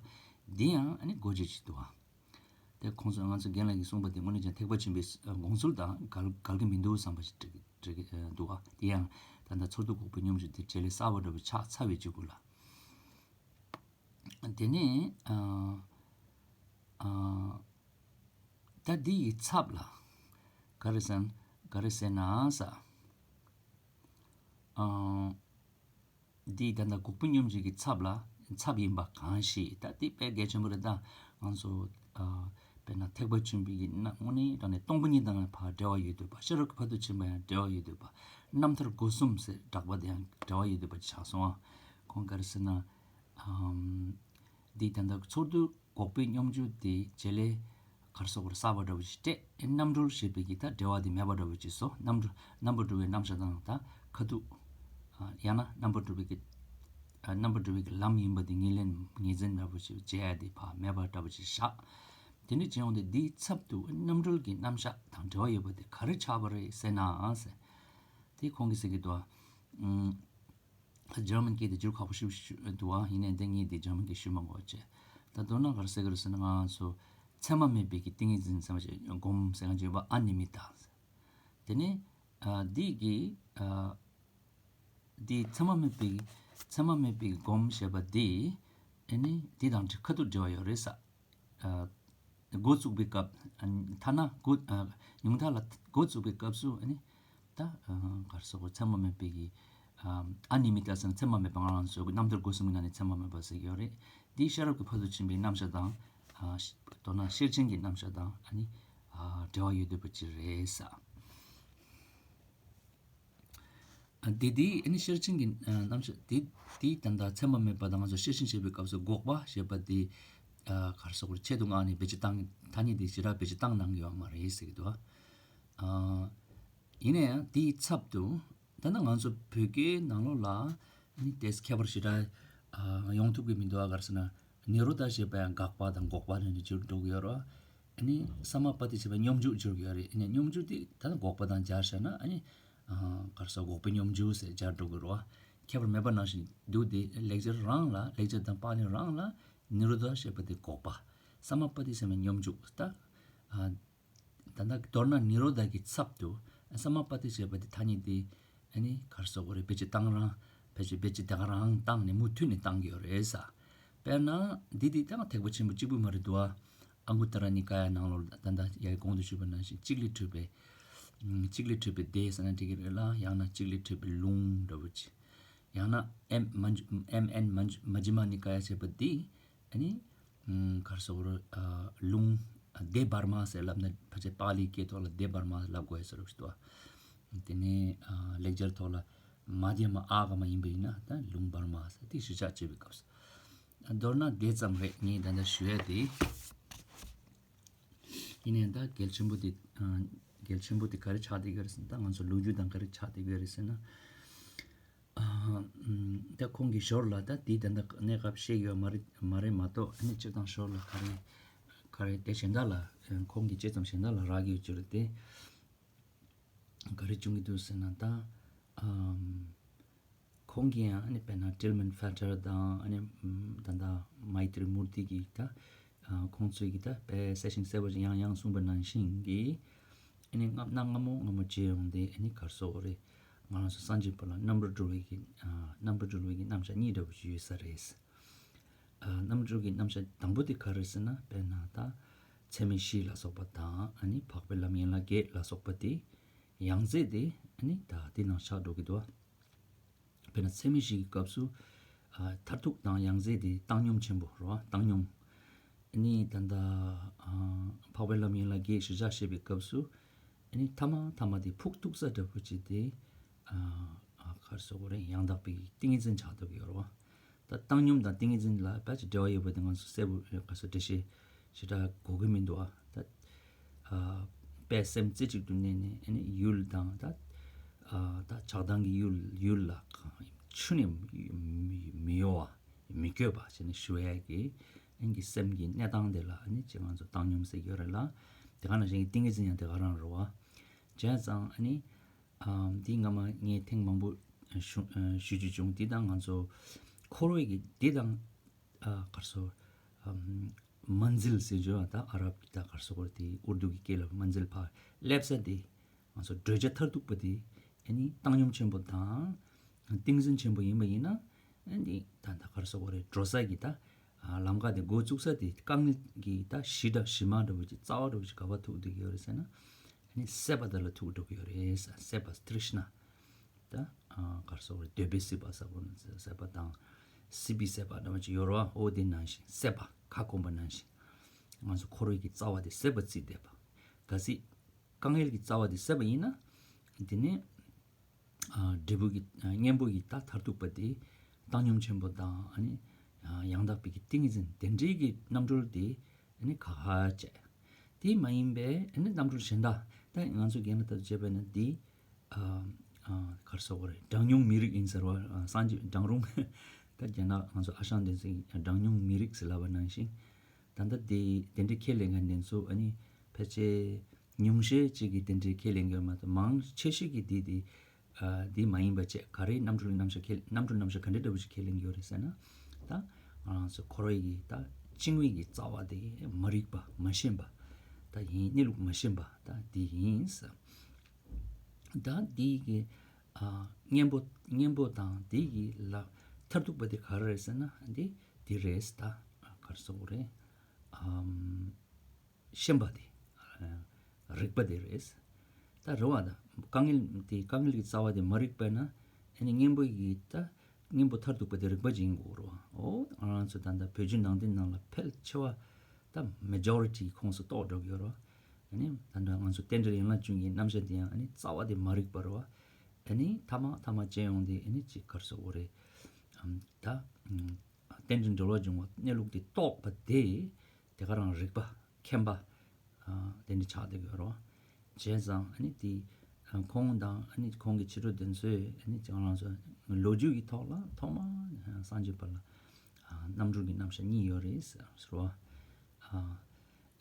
འདི་ཡང་ཨ་ནི་དགོས་བྱེད་ཅིག་འདུག་བ། དེ་ཁོང་ཚོས་ང་ཚོ་རྒན་ལགས་ཀྱིས་གསུངས་པ་དེ་དངོས་གནས་ཀྱང་ཐེག་པ་ཆེན་པོའི་དགོངས་ཚུལ་དང་འགལ་འགལ་གྱི་མི་འདུག་བསམ་པ་ཞིག་འདྲི་འདྲི་འདུག་བ། དེ་ཡང་ད་ལྟ་ཚོར་འདུ་འགོག་པའི་སྙོམས་འཇུག་དེ་བྱེད་ལས་གསར་པ་འདྲ་བོ་ཆགས་ཚར་བའི་རྗེས་ལ། དེ་ནས་ཨ་ཨ་ད་འདི་ཡི་ཚབ་ལ་ག་རེ་ཟེར་ག་རེ་ཟེར་ན་ས། ཨ། འདིས་ད་ལྟ་འགོག་པའི་སྙོམས་འཇུག་གི་ཚབ་ལ་ཚབ་ཡིན་པ་གང་ཞིག་ད་འདི་དཔེ་གལ་ཆེན་པོ་རེད། ད་ང་ཚོ་ཨ་དཔེར་ན་ཐེག་པ་ཆེན་པོའི་གི་ན་དངོས་གནས་དྲང་གནས་སྟོང་པ་ཉིད་དང་ཕར་འབྲེལ་བ་ཡོད་འདུག་པ། ཤེས་རབ་ཀྱི་ཕ་དུ་ཕྱིན་པ་ཡང་འབྲེལ་བ་ཡོད་འདུག་པ། རྣམ་ཐར་སྒོ་གསུམ་ཟེར་གྲགས་པ་དེ་ཡང་འབྲེལ་བ་ཡོད་འདུག་པ་ཆགས་སོང་ཨ། ཁོང་ག་རེ་ཟེར་ན་ཨམ་འདིས་ད་ལྟ་ཚོར་འདུ་འགོག་པའི་སྙོམས་འཇུག་དེ་བྱེད་ལས་ག་རེ་ཟེར་དགོས་རེད། གསར་པ་འདྲ་བོ་ཞིག་སྤྲད། རྣམ་གྲོལ་ཞེས་པའི་གི་ད་འབྲེལ་བ་དེ་མེད་པ་འདྲ་བོ་ཅིག་བཟོ། རྣམ་གྲོལ་རྣམ་པར་གྲོལ་བའི་རྣམ་གཞག་དང་ད་ཁ་ཐུག་ ཡང་ན་རྣམ་པར་གྲོལ་བའི་གི་རྣམ་པར་གྲོལ་བའི་གི་ལམ་ཡིན་པ་དེ་ངོས་ལེན་ངོས་འཛིན་འདྲ་པོ་ཞིག་བྱེད་ཡ་དེ་ཕར་མེད་པ་འདྲ་པོ་ཞིག་བཞག་དེ་འདྲ་བྱས་ཡོང་དུས་འདིའི་ཚབ་ཏུ་རྣམ་གྲོལ་གྱི་རྣམ་གཞག་དང་འབྲེལ་བ་ཡོད་པ་དེ་ག་རེ་ཆགས་པ་རེད་ཟེར་ན་ཟེར། དེ་ཁོང་གིས་ཟེར་གྱི་འདུག་ཨ། ཇར་མན་སྐད་དེ་བསྒྱུར་ཁག་པོ་ཞིག་འདུག་ཨ། ཡིན་ནའི་འདི་ངས་འདི་ཇར་མན་སྐད་ཞུ་མ་དགོས་བྱས། ད་མདོར་ན་ག་རེ་ཟེར་གྱི་རེད་ཟེར་ན་ང་ཚོ་མཚན་མ་མེད་པའི་གི་ཏིང་ངེ་འཛིན་ཟེར་བ་ཞིག་སྒོམ་ཟེར་མཁན་ཅིག་ཡོད་པ་ཨ་ནི་མི་ཏ། དེ་ནས་ཨ་འདི་གི་ཨ་འདི་མཚན་མ་མེད་པའི་མཚན་མ་མེད་པའི་སྒོམ་ཞེས་པ་འདི་ཨ་ནི་འདི་དང་ཁ་ཐུག་འབྲེལ་བ་ཡོད་རེད་ས། ཨ་འགོ་བཙུགས་པའི་སྐབས་ཨ་ཐ་ན་འགོ་ཨ་ཉུང་མཐའ་ལ་འགོ་བཙུགས་པའི་སྐབས་སུ་ཨ་ནི་ད་ཨ་ག་རེ་ཟེར་དགོས་མཚན་མ་མེད་པའི་གི་ཨ་ཨ་ནི་མི་ཏ་ཟེར་ན་མཚན་མ་མེད་པ་ང་རང་ཚོའི་རྣམ་ཐར་སྒོ་གསུམ་གྱི་ནང་ནས་མཚན་མ་མེད་པ་ཟེར་གྱི་ཡོད་རེད། འདི་ཤེས་རབ་ཀྱི་ཕ་ཚོ་ཆེན་པོའི་རྣམ་གཞག་དང་ཨ་ཤ་མདོར་ན་ཤེར་ཕྱིན་གྱི་རྣམ་གཞག་དང་ཨ་ནི་ཨ་འབྲེལ་བ་ཡོད་བསྡད་པ་ཅིག་རེད་ས། ཨ་དེ་དེ་ཨ་ནི་ཤེར་ཕྱིན་གྱི་ཨ་རྣམ་གཞག་དེ་དེ་ད་ལྟ་མཚན་མ་མེད་པ་དང་ང་ཚོ་ཤེར་ཕྱིན་བྱེད་པའི་སྐབས་སུ་འགོག་པ་ཞེས་པ་དེ་ཨ་ག་རེ་ཟེར་དགོས་རེད། ཆེད་དུ་མངགས་ནས་བེད་སྤྱོད་བཏང་ཐ་སྙད་དེ་ཞེ་དྲག་བེད་སྤྱོད་བཏང་གནང་གི་ཡོད་མ་རེད་ཟེར་གྱི་འདུག་ཨ་ཡིན་ན་ཡང་དེའི་ཚབ་ཏུ་ད་ལྟ་ང་ཚོ་བོད་སྐད་ནང་ལོགས་ལ་ཨ་ནི་དེས་ཁྱད་པར་ཞེ་དྲག་ཨ་ཡོང་ཐུབ་ཀྱི་མི་འདུག་ཨ་ག་རེ་ཟེར་ན། ནི་རོ་དྷ་ཞེས་པ་ཡང་འགག་པ་དང་འགོག་པ་ལ་ནི་བསྒྱུར་འགྲོ་གི་ཡོད་རེད། ཨ་ནི་ས་མ་པ་ཏི་ཞེས་པ་སྙོམས་འཇུག་བསྒྱུར་གི་ཡོད་རེད། ཨ་ནི་སྙོམས་འཇུག་དེ་ད་ལྟ་འགོག་པ་དང་སྦྱར་བྱས་ན་ཨ་ནི་ཨ་ག་རེ་ཟེར་འགོག་པའི་སྙོམས་འཇུག་ཟེར་སྦྱར་འགྲོ་གི་རེད་བ། ཁྱད་པར་མེད་པ་ནང་བཞིན་འདུག་དེ་ལེགས་སྦྱར་རང་ལ་ལེགས་སྦྱར་དང་པཱ་ལི་རང་ལ་ནི་རོ་དྷ་ཞེས་པ་དེ་འགོག་པ། ས་མ་པ་ཏི་ཟེར་བའི་སྙོམས་འཇུག་ད། ཨ་ད་ལྟ་མདོར་ན་ནི་རོ་དྷ་གི་ཚབ་ཏུ་ས་མ་པ་ཏི་ཞེས་པ་དེ་ཐ་སྙད་དེ་ཨ་ནི་ག་རེ་ཟེར་དགོས་རེད། བེད་སྤྱོད་བཏང་རང་བེད་སྤྱོད་བེད་སྤྱོད་བཏང་རང་བཏང་ནས་མུ་མཐུད་ནས་བཏང་གི་ཡོད་རེད་ས། དཔེར་ན་འདི་དེ་ད་ཐེག་པ་ཆེན་པོ་གཅིག་པུ་མ་རེད་འདུག་ཨ། ཨང་གུ་ཏ་ར་ནི་ཀ་ཡ་ནང་ལོགས་ད་ལྟ་ཡ་གོང་དུ་ཞུས་པ་ནང་བཞིན་གཅིག་ལས་གྲུབ་པའི་གཅིག་ལས་གྲུབ་པའི་སྡེ་ཟེར་ན་འགྲིག་གི་རེད་ལ། ཡང་ན་གཅིག་ལས་གྲུབ་པའི་ལུང་འདྲ་བོ་ཅིག་ཡང་ན་ཨེམ་མ་ཨེམ་ཨེན་མ་ཇི་མ་ནི་ཀ་ཡ་ཞེས་པ་འདི་ཨ་ནི་ཨམ་ག་རེ་ཟེར་དགོས་རེད། ཨ་ལུང་ཨ་དེ་བར་མ་ཟེར་ལབ་ན་ཕལ་ཆེར་པཱ་ལིའི་སྐད་ཐོག་ལ་དེ་བར་མ་ལབ་དགོས་ཟེར་རོ་ཞིག་འདུག་དེ་ནས་ཨ་ལེགས་སྦྱར་ཐོག་ལ་མ་དེ་མ་ཨ་ག་མ་ཡིན་པ་ཡིན་ན་ད་ལུང་བར་མ་ཟེར་དེ་ཞུ་ཕྱག་བྱེད་པའི་སྐབས་སུ། ཨ་མདོར་ན་དེ་ཙམ་རེད། ངས་ད་ལྟ་ཞུ་ཡ་དེ། ཡིན་ནའི་ད་གལ་ཆེན་པོ་དེ་ཨ་གལ་ཆེན་པོ་དེ་ག་རེ་ཆགས་བསྡད་ཀྱི་རེད་ཟེར་ན། ད་ང་ཚོ་ལོ་རྒྱུས་དང་ག་རེ་ཆགས་བསྡད་ཀྱི་རེད་ཟེར་ན། ཨ་ཨམ་ད་ཁོང་གི་ཞོར་ལ་ད་དེའི་ད་ལྟ་གནས་སྐབས་བཤད་ཡོད་མ་རེད་མ་རེད་མ་གཏོགས། ཨ་ནི་སྤྱིར་བཏང་ཞོར་ལ་ག་རེ་ག་རེ་དེ་གཞན་དག་ལ་ཨ་ཁོང་གི་ཅི་ཙམ་གཞན་དག་ལ་རག་ཡོད་ཅི་རེད་དེ། ག་རེ་བྱུང་གི་འདུག་ཟེར་ན་ད་ཨམ་ཁོང་གིས་ཡང་ཨ་ནི་དཔེར་ན་ཊིལ་མན་ཕེ་ཊར་དང་ཨ་ནི་ཨམ་ད་ལྟ་མའི་ཏྲི་མུར་ཏི་གིས་ད་ཨ་ཁོང་ཚོས་ཀྱིས་ད་དཔེ་གསལ་ཞིང་གསལ་བོ་ཡང་ཡང་གསུངས་པ་ནང་བཞིན་གྱི་ཨ་ནི་སྔ་གནའ་སྔ་མོ་སྔ་མོ་བྱས་ཡོང་དེ་ཨ་ནི་ག་རེ་ཟེར་དགོས་རེད། ང་རང་ཚོ་སངས་རྒྱས་པ་ལ་རྣམ་པར་གྲོལ་བའི་གི་ཨ་རྣམ་པར་གྲོལ་བའི་གི་རྣམ་གཞག་གཉིས་འདྲ་བོ་ཞིག་ཡོད་ས་རེད། ཨ་རྣམ་གྲོལ་གྱི་རྣམ་གཞག་དང་པོ་དེ་ག་རེ་ཟེར་ན། དཔེར་ན་ད་ཚད་མེད་བཞི་ལ་སོགས་པ་དང་ཨ་ནི་འཕགས་པའི་ལམ་ཡན་ལག་བརྒྱད་ལ་སོགས་པ་དེ་ཡང་རྩེ་དེ་ཨ་ནི་ད་དེ་ནང་ཆགས་འགྲོ་གི་འདུག་བ། དཔེར་ན་ཚད་མེད་བཞི་གི་སྐབས་སུ་ཨ་མཐར་ཐུག་དང་ཡང་རྩེ་དེ་བཏང་སྙོམས་ཆེན་པོ་རེད་བ། བཏང་སྙོམས། ཨ་ནི་ད་ལྟ་ཨ་འཕགས་པའི་ལམ་ཡན་ལག་བརྒྱད་ཞུ་བྱ་བཤད་པའི་སྐབས་སུ་ཨ་ནི་ཐ་མ་ཐ་མ་དེ་ཕུགས་གཏུགས་ས་འདྲ་པོ་ཅིག་དེ་ཨ་ཨ་ག་རེ་ཟེར་དགོས་རེད། ཡང་དག་པའི་ཏིང་ངེ་འཛིན་ཆགས་ཐུབ་ཀྱི་ཡོད་རེད་བ། ད་བཏང་སྙོམས་དང་ཏིང་ངེ་འཛིན་ལ་ཕལ་ཆེར་འབྲེལ་བ་ཡོད་པ་དེ་ང་ཚོ་གསལ་པོ་ག་ཚོད་འགྲེལ་བཤད་ཞེ་དྲག་དགོས་ཀྱི་མི་འདུག་ཨ། ད་ཨ་དཔེ་སེམས་རྩེ་གཅིག་ཏུ་གནས་ནས་ཨ་ནི་ཡུལ་དང་ད་ཨ་ད་ཆགས་སྡང་གི་ཡུལ་ཡུལ་ལ་ཆུད་ནས་མི་གཡོ་བ་མི་བསྐྱོད་པ་བྱས་ནས་བཞུགས་ཡ་གི་ཨ་ནི་སེམས་ཀྱི་གནས་སྟངས་དེ་ལ་ཨ་ནི་ཅིག་ང་ཚོ་བཏང་སྙོམས་ཟེར་གྱི་ཡོད་རེད་ལ། དེ་ག་ནང་བཞིན་གྱི་ཏིང་ངེ་འཛིན་ཡང་དེ་ག་རང་རེད་བ། བྱས་ཙང་ཨ་ནི། ཨམ་འདི་སྔ་མ་ངས་ཐེངས་མང་པོ་ཞུ་ཞུ་རྒྱུ་བྱུང་། འདི་དང་ང་ཚོ་འཁོར་བའི་གི་འདི་དང་ཨ་ག་རེ་ཟེར་ཨམ་མན་ཛིལ་ཟེར་རྒྱུ་ད་ཨ་རབ་ཀྱི་ད་ག་རེ་ཟེར་དགོས་རེད། དེ་ཨུར་དུ་གི་སྐད་ལ་མན་ཛིལ་ཕར་སླེབས་ས་དེ་ང་ཚོ་བགྲོད་བྱ་མཐར་ཐུག་པ་དེ་ཨ་ནི་བཏང་སྙོམས་ཆེན་པོ་དང་ཏིང་འཛིན་ཆེན་པོ་ཡིན་པ་ཡིན་ན་ཨ་ནི་ད་ད་ག་རེ་ཟེར་དགོས་རེད། འགྲོ་ས་གི་ད་ལམ་ཁ་དེ་འགོ་བཙུགས་ས་དེ་དཀའ་ངལ་གྱི་ད་གཞི་འདྲ་གཞི་མ་འདྲ་བོ་ཅིག་རྩ་བ་འདྲ་བོ་ཅིག་ག་པར་ཐུག་བསྡད་ཀྱི་ཡོད་རེད་ཟེར་ན། ནི་སྲེད་པ་དེ་ལ་ཐུག་འགྲོ་གི་ཡོད་རེད་ས། སྲེད་པ་ཏྲིཤ་ན། ད་ཨ་ག་རེ་ཟེར་དགོས་རེད། འདོད་པའི་སྲེད་པ་ཟེར་དགོས་ན་སྲེད་པ་དང་། སྲིད་པའི་སྲེད་པ་འདྲ་མ་ཅིག་ཡོད་རེད་བ། འོ་དེ་ནང་བཞིན་སྲེད་པ་ཁ་སྐོམ་པ་ནང་བཞིན། ང་ཚོ་འཁོར་བའི་གི་རྩ་བ་དེ་སྲེད་པ་བརྩིས་བསྡད་པ། གལ་སྲིད་དཀའ་ངལ་གྱི་རྩ་བ་དེ་སྲེད་པ་ཡིན་ན། དེ་ནས་ཨ་འབྲས་བུ་གི་ཨ་གཉེན་པོ་གི་ད་མཐར་ཐུག་པ་དེ་བཏང་སྙོམས་ཆེན་པོ་དང་ཨ་ནི་ཨ་ཡང་དག་པའི་གི་ཏིང་ངེ་འཛིན་དེ་འདྲའི་གི་རྣམ་གྲོལ་དེ་ཨ་ནི་ཁག་ཁག་བྱས། དེ་མ་ཡིན་པའི་ཨ་ནི་རྣམ་གྲོལ་གཞན་དག་ད་ང་ཚོ་རྒན་ལ་ལྟ་བུ་བྱས་པ་ཡིན་ན་དེ་ཨ་ ག་རེ་ཟེར་དགོས་རེད། གྲངས་ཉུང་མི་རིགས་ཡིན་ཟེར་བ། སངས་རྒྱས་གྲངས་རུང་། ད་རྒྱ་ནག་ང་ཚོ་ཨ་ཞང་དེ་ཚོས་གྲངས་ཉུང་མི་རིགས་ཟེར་ལབ་པ་ནང་བཞིན། ད་ལྟ་དེ་དེ་འདྲའི་ཁས་ལེན་མཁན་དེ་ཚོ་ཨ་ནི་ཕལ་ཆེར་ཉུང་ཤས་ཅིག་གིས་དེ་འདྲའི་ཁས་ལེན་གྱི་ཡོད་མ་གཏོགས། མང་ཆེ་ཤོས་ཀྱིས་དེ་དེ་ཨ་དེ་མ་ཡིན་པ་བྱས། ག་རེ། རྣམ་གྲོལ་རྣམ་གཞག་ཁས། རྣམ་གྲོལ་རྣམ་གཞག་ག་འདྲ་འདྲ་བོ་ཞིག་ཁས་ལེན་གྱི་ཡོད་རེད་ཟེར་ན། ད་ང་རང་ཚོ་འཁོར་བའི་གི་ད་བཅིངས་པའི་གི་རྩ་བ་དེ་མ་རིག་པ། མ་ཤེས་པ་ད་ཡིན། གནས་ལུགས་མ་ཤེས་པ་ད་དེ་ཡིན་ཟེར། ད་དེ་གི་ཨ་གཉེན་པོ། གཉེན་པོ་དང་དེ་གི་ལ་མཐར་ཐུག་པ་དེ་ག་རེ་རེད་ཟེར་ན། འདི་འདི་རེད། ད་ག་རེ་ཟེར་དགོས་རེད། ཨམ། ཤེས་པ་དེ། ཨ། རིག་པ་དེ་རེད། ད་རེད་བ། ད་དཀའ་ངལ་དེ། དཀའ་ངལ་གྱི་རྩ་བ་དེ་མ་རིག་པ་ན། ཨ་ནི་གཉེན་པོ་གི་ད་གཉེན་པོ་མཐར་ཐུག་པ་དེ་རིག་པ་ཅིག་ཡིན་དགོས་རེད་བ། འོ། ང་རང་ཚོ་ད་ལྟ་བོད་བརྒྱུད་ནང་བསྟན་ནང་ལ་ཕལ་ཆེ་བ་ད་མེ་ཇོ་རི་ཊི་ཁོངས་སུ་གཏོགས་འགྲོ་གི་ཡོད་རེད་བ། ཨ་ནི་ད་ལྟ་ང་ཚོ་རྟེན་འབྲེལ་ཡན་ལག་བཅུ་གི་རྣམ་གཞག་དེ་ཡང་ཨ་ནི་རྩ་བ་དེ་མ་རིག་པ་རེད་བ། ཨ་ནི་ཐ་མ་ཐ་མ་བྱས་ཡོང་དེ། ཨ་ནི་ཅིག་ག་རེ་ཟེར་དགོས་རེད། ཨམ། ད་ཨམ། རྟེན་འབྲེལ་འགྲོ་བ་འབྱུང་བ་གནས་ལུགས་དེ་རྟོགས་པ་དེ། དེ་ག་རང་རིག་པ། མཁྱེན་པ། ཨ། དེ་འདྲ་ཆགས་བསྡད་ཡོད་རེད་བ། བྱས་ཙང་ཨ་ནི་དེ་ཁོང་དང་ཨ་ནི་ཁོང་གི་ཕྱི་དྲོ་དེ་ཚོས་ཨ་ནི་ཅང་རང་ཚོ་ལོ་རྒྱུས་ཀྱི་ཐོག་ལ་ཐོག་མ་སངས་རྒྱས་པ་ལ་རྣམ་གྲོལ་གྱི་རྣམ་གཞག་གཉིས་ཡོད་རེད་ཟེར་བ། ཨ།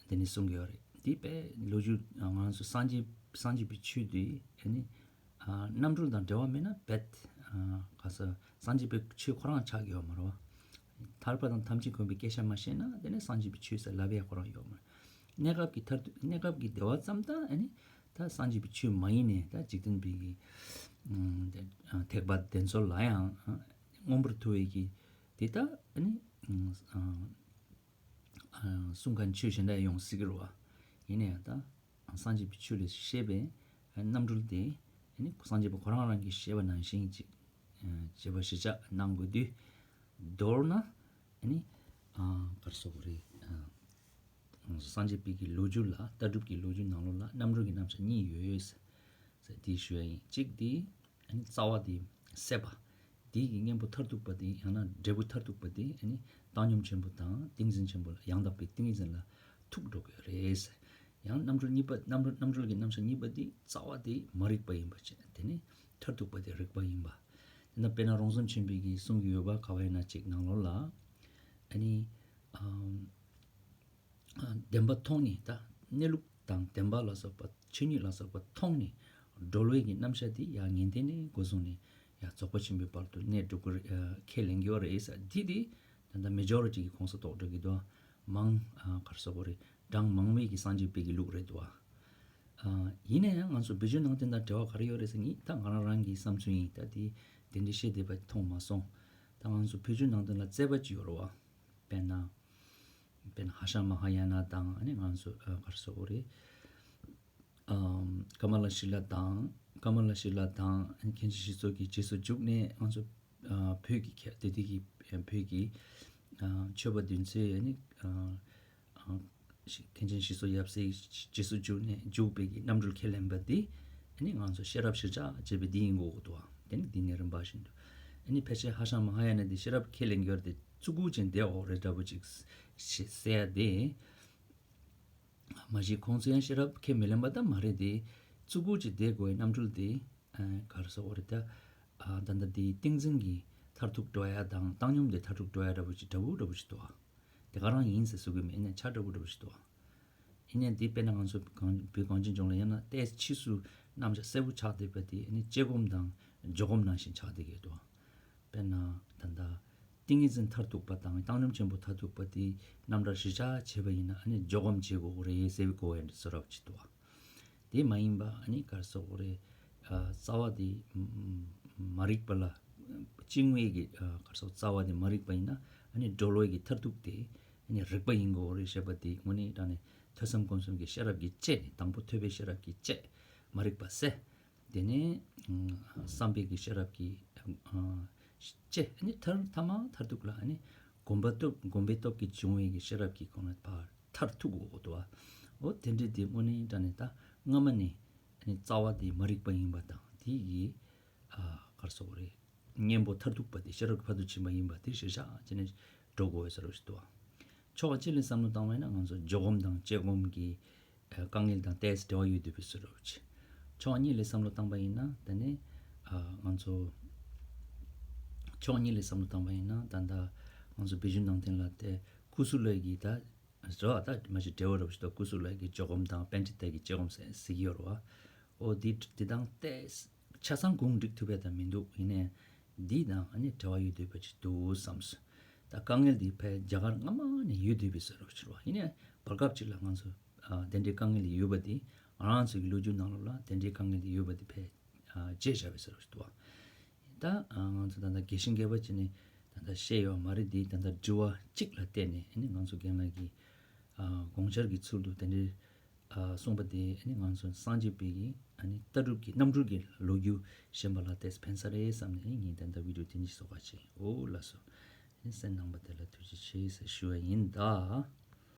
དེ་ནས་གསུང་གི་ཡོད་རེད། དེ་དཔེ་ལོ་རྒྱུས། ང་ཚོ་སངས་རྒྱས། སངས་རྒྱས་པའི་ཆོས་དེ་ཨ་ནི་ཨ་རྣམ་གྲོལ་དང་འབྲེལ་བ་མེད་ན་རྦད། ཨ། ག་ས་སངས་རྒྱས་པའི་ཆོས་ཁོ་རང་ཆགས་ཀྱི་ཡོད་མ་རེད་བ། ཐར་པ་དང་ཐམས་ཅད་མཁྱེན་པའི་སྐད་ཆ་མ་བཤད་ན་དེ་ནས་སངས་རྒྱས་པའི་ཆོས་ཟེར་ལབ་ཡ་ཁོ་རང་ཡོད་མ་རེད། གནས་སྐབས་ཀྱི་མཐར་ཐུག་གནས་སྐབས་ཀྱི་བདེ་བ་ཙམ་ད་ཨ་ནི་ད་སངས་རྒྱས་པའི་ཆོས་མ་ཡིན་ནས་ད་འཇིག་རྟེན་པའི་གི་ཨ་ཐེག་པ་དེ་ཚོ་ལ་ཡང་ཨ་མངོན་པར་མཐོ་བའི་གི་དེ་ད་ཨ་ནི་ཨ། གསུང་མཁན་ཆོས་གཞན་དག་ཡོང་སྲིད་ཀྱི་རེད་བ། ཡིན་ན་ཡང་ད་སངས་རྒྱས་པའི་ཆོས་ལས་བཤད་པའི་རྣམ་གྲོལ་དེ། ཨ་ནི་སངས་རྒྱས་པ་ཁོ་རང་རང་གིས་བཤད་པ་ནང་བཞིན་ཅིག་བྱེད་པ་གཞིར་བཞག་གནང་དགོས་དུས། མདོར་ན་ཨ་ནི་ག་རེ་ཟེར་དགོས་རེད། སངས་རྒྱས་པའི་གི་ལོ་རྒྱུས་ལ། ལྟ་གྲུབ་ཀྱི་ལོ་རྒྱུས་ནང་ལོགས་ལ་རྣམ་གྲོལ་གྱི་རྣམ་གཞག་གཉིས་ཡོད་ཟེར་དེ་ཞུ་ཡ་ཡིན། གཅིག་དེ། ཨ་ནི་རྩ་བ་དེ་སད་པ། དེ་གི་གཉེན་པོ་མཐར་ཐུག་པ་དེ། ཡང་ན་འབྲས་བུ་མཐར་ཐུག་པ་དེ་ཨ་ནི་བཏང་སྙོམས་ཆེན་པོ་དང་ཏིང་འཛིན་ཆེན་པོ་ལ། ཡང་དག་པའི་ཏིང་ངེ་འཛིན་ལ་ཐུག་འགྲོ་གི་རེད། ཡང་རྣམ་གྲོལ་གཉིས་པ། རྣམ་གྲོལ། རྣམ་གྲོལ་གྱི་རྣམ་གཞག་གཉིས་པ་དེ་རྩ་བ་དེ་མ་རིག་པ་ཡིན་པ་བྱས། དེ་ནས་མཐར་ཐུག་པ་དེ་རིག་པ་ཡིན་པ། དེ་ན་དཔེར་ན་རོང་ཟོམ་ཆེན་པོའི་གི་གསུང་གི་ཡོད་པ། ག་བ་ཡིན་ན་ཅིག་ནང་ལོགས་ལ་ཨ་ནི་ཨམ། བདེན་པ་མཐོང་ནས། ད་གནས་ལུགས་དང་བདེན་པ་ལ་སོགས་པ། ཆོས་ཉིད་ལ་སོགས་པ་མཐོང་ནས་གྲོལ་བའི་གི་རྣམ་གཞག་དེ་ཡང་ངེས་གཏན་ནས་འགོ་བཟུང་ནས་ཡང་རྫོགས་པ་ཆེན་པོའི་བར་དུ་གནས་འགྲོ་གི་རེད། ཁས་ལེན་གྱི་ཡོད་རེད་ཟེར། འདི་དེ་ད་ལྟ་མེ་ཇོ་རི་ཊི་གི་ཁོངས་སུ་གཏོགས་འགྲོ་གི་འདུག་མང་། ཨ། ག་རེ་ཟེར་དགོས་རེད། གྲངས་མང་བའི་གི་སངས་རྒྱས་པའི་གི་ལུགས་རེད་འདུག་ཨ། ཡིན་ན་ཡང་ང་ཚོ་བོད་བརྒྱུད་ནང་བསྟན་དང་འབྲེལ་བ་ག་རེ་ཡོད་རེད་ཟེར་ན། ད་ང་རང་རང་གི་བསམ་ཚུལ་ཡིན། ད་དེ་དེ་འདྲའི་བཤད་བསྡད་པ་མཐོང་མ་སོང་། ད་ང་ཚོ་བོད་བརྒྱུད་ནང་བསྟན་ལ་རྩོད་པ་ཅིག་ཡོད་རེད་བ། དཔེར་ན། དཔེར་ན་ཧ་ཤང་མ་ཧཱ་ཡ་ན་དང་། ཨ་ནི་ང་ཚོ་ཨ་ག་རེ་ཟེར་དགོས་རེད། ཨམ། ཀ་མ་ལ་ཤཱི་ལ་དང་། ཀ་མ་ལ་ཤཱི་ལ་དང་། ཨ་ནི་མཁན་ཆེན་ཞི་འཚོ་གི་རྗེས་སུ་འཇུག་ནས་ང་ཚོ་ཨ་བོད་ཀྱི་ཁ། དེ་དུས་ཀྱི་བོད་ཀྱི་ཨ་ཆོས་པ་བདུན་ཚོས་ཨ་ནི་ཨ་ཨ་མཁན་ཆེན་ཞི་འཚོ་ཡབ་སྲས་རྗེས་སུ་འཇུག་ནས་འཇུག་པའི་གི་རྣམ་གྲོལ་ཁས་ལེན་པ་འདི། ཨ་ནི་ང་ཚོ་ཤེས་རབ་གཞིར་བཞག་ཅེས་པའི་འདི་ཡིན་དགོས་འདུག་བ། དེ་ནི་འདི་ནས་རིམ་པ་བཞིན་དུ། ཨ་ནི་ཕལ་ཆེར་ཧ་ཤང་མ་ཧཱ་ཡ་ན་འདི་ཤེས་རབ་ཁས་ལེན་རྒྱུ་དེ་བཙུགས་སྒོ་ཅན་དེ་འོག་རེད་འདྲ་པོ་ཅིག་ཞེས་ཟེར་ཡ་དེ། མ་གཞི་ཁོང་ཚོ་ཡང་ཤེས་རབ་ཁས་མི་ལེན་པ་ད་མ་རེད་དེ། བཙུགས་སྒོ་ཅིག་དེ་དགོས་ཡ། རྣམ་གྲོལ་དེ་ཨ་ག་རེ་ཟེར་དགོས་རེད། ད་ཨ་ད་ལྟ་དེ་ཏིང་འཛིན་གྱི་མཐར་ཐུག་འགྲོ་ཡ་དང་བཏང་སྙོམས་དེ་མཐར་ཐུག་འགྲོ་ཡ་འདྲ་པོ་ཅིག་འདྲ་བོ་འདྲ་པོ་ཅིག་འདུག་ཨ། དེ་ག་རང་ཡིན་ཟེར་ཟེར་གི་མེད། ཡིན་ནའི་ཆ་འདྲ་བོ་འདྲ་བོ་ཞིག་འདུག་ཨ། ཡིན་ནའི་འདི་དཔེར་ན་ང་ཚོ་གངས། བོད་གངས་ཅན་ལྗོངས་ལ་ཡིན་ན་ཏོག་ཙམ་ཕྱིས་སུ་རྣམ་གཞག་གསལ་པོ་ཆགས་བསྡད་པ་དེ་ཨ་ནི་དཔྱད་སྒོམ་དང་སྦྱོར་སྒོམ་ནང་བཞིན་ཆགས་བསྡད་ཀྱི་འདུག་ཨ། དཔེར་ན་ད་ལྟ་ཏིང་ངེ་འཛིན་མཐར་ཐུག་པ་དང་བཏང་སྙོམས་ཆེན་པོ་མཐར་ཐུག་པ་དེ་རྣམ་གྲངས་གཞིར་བཞག་བྱས་པ་ཡིན་ན། ཨ་ནི་སྦྱོར་སྒོམ་བྱེད་དགོས་རེད་ཟེར་བའི་གོ་བ་ཡིན་བཟོ་འདྲ་བ་ཅིག་འདུག་ཨ། དེ་མ་ཡིན་པ་ཨ་ནི་ག་རེ་ཟེར་དགོས་རེད། ཨ་རྩ་བ་དེ་མ་རིག་པ་ལ། བཅིངས་པའི་གི་ཨ་ག་རེ་ཟེར། རྩ་བ་དེ་མ་རིག་པ་ཡིན་ན། ཨ་ནི་གྲོལ་བའི་གི་མཐར་ཐུག་དེ་ཨ་ནི་རིག་པ་ཡིན་དགོས་རེད་ཞེས་པ་དེ་དངོས་གནས་དྲང་གནས་ཐོས་བསམ་སྒོམ་གསུམ་གྱི་ཤེས་རབ་ཀྱིས་དཔྱད་ནས། དང་པོ་ཐོས་པའི་ཤེས་རབ་ཀྱིས་དཔྱད། མ་རིག་པ་སེལ། དེ་ནས་ཨ་བསམ་པའི་གི་ཤེས་རབ་ཀྱིས་ཨ་དཔྱད། ཨ་ནི་མཐར་ཐ་མ་མཐར་ཐུག་ལ་ཨ་ནི་སྒོམ་པ་སྟོབས། སྒོམ་པའི་སྟོབས་ཀྱིས་བྱུང་བའི་གི་ཤེས་རབ་ཀྱིས་ཁོང་ལ་ཕར་མཐར་ཐུག་འོ་དོ། འོ་དེ་འདྲའི་དེ་དངོས་གནས་དྲང་གནས་ད་སྔ་མ་ནས་ཨ་ནི་རྩ་བ་དེ་མ་རིག་པ་ཡིན་པ་དང་། དེ་ཡི་ཨ་ག་རེ་ཟེར་དགོས་རེད། གཉེན་པོ་མཐར་ཐུག་པ་དེ་ཤེས་རབ་ཀྱི་ཕ་རོལ་ཏུ་ཕྱིན་པ་ཡིན་པ་དེ་གཞིར་བཞག་བྱས་ནས་འགྲོ་དགོས་ཟེར་བ་ཞིག་འདུག་ཕྱོགས་གཅིག་ལས་བསམ་བློ་བཏང་བ་ཡིན་ན་ང་ཚོ་སྦྱོར་སྒོམ་དང་དཔྱད་སྒོམ་གྱི་ཨ་དཀའ་ངལ་དང་ཏོག་ཙམ་འབྲེལ་བ་ཡོད་འདུག་པའི་བཟོ་འདྲ་བོ་ཅིག་ཕྱོགས་གཉིས་ལས་བསམ་བློ་བཏང་པ་ཡིན་ན་དེ་ནས་ ཨ་ང་ཚོ་ཕྱོགས་གཉིས་ལས་བསམ་བློ་བཏང་པ་ཡིན་ན། ད་ལྟ་ང་ཚོ་བོད་བརྒྱུད་ནང་བསྟན་ལ་དེ་ཀུ་སུ་ལུ་གི་ད་རེད་བ། ད་མ་གཞི་འབྲེལ་བ་རབ་ཞིག་ད་ཀུ་སུ་ལུ་གི་སྦྱོར་སྒོམ་དང་པཎྜི་ཏ་གི་དཔྱད་སྒོམ་ཟེར་གྱི་ཡོད་རེད་བ། ཨོ་འདི་འདི་དང་དེ་ཆ་ཚང་གུང་འགྲིག་ཐུབ་པ་ད་མི་འདུག་ཡིན་ནའི་འདི་དང་ཨ་ནི་འབྲེལ་བ་ཡོད་བསྡད་པ་ཅིག་འདུག་བསམས། ད་དཀའ་ངལ་འདི་ཕལ་རྒྱ་གར་སྔ་མ་ནས་ཡོད་བསྡད་པའི་ས་རུ་ཕྱིར་བ། ཡིན་ནའི་བར་སྐབས་ཅིག་ལ་ང་ཚོ་ཨ་དེ་འདྲའི་དཀའ་ངལ་ཡོད་པ་འདི། ང་རང་ཚོ་གི་ལོ་རྒྱུས་ནང་ལོགས་ལ་དེ་འདྲའི་དཀའ་ངལ་འདི་ཡོད་པ་འདི་ཕལ་ཨ་བརྗེད་བཞག་པའི་ས་རུ་ཕྱིར་བ། ད་ཨ་ང་ཚོ་ད་ལྟ་རྒྱས་ཤིང་རྒྱས་པ་བྱས་ནས་ད་ལྟ་བཤད་ཡོད་མ་རེད། འདི་ད་ལྟ་དྲི་བ་གཅིག་ལ་བལྟས་ནས་ཨ་ནི་ང་ཚོ་རྒན་ལགས་ཀྱིས་ཨ་དགོངས་འཆར་གྱི་ཚུལ་དུ་དེ་འདྲའི་ཨ་གསུངས་པ་དེ་ཨ་ནི་ང་ཚོ་སངས་རྒྱས་པའི་གི་ཨ་ནི་ལྟ་གྲུབ་ཀྱི་རྣམ་གྲོལ་གྱི་ལོ་རྒྱུས་ཤེས་པ་ལ་ཏོག་ཙམ་ཕན་ས་རེད་བསམ་ནས། ཨ་ནི་ངས་ད་ལྟ་བི་ཌིའོ་དེ་འདྲ་ཞིག་བཟོ་ག་བྱས། འོ་ལགས་སོ། ཨ་ནི་གསན་གནང་བ་དེ་ལ་ཐུགས་རྗེ་ཆེ་ཟེར་ཞུ་བ་ཡིན་ད།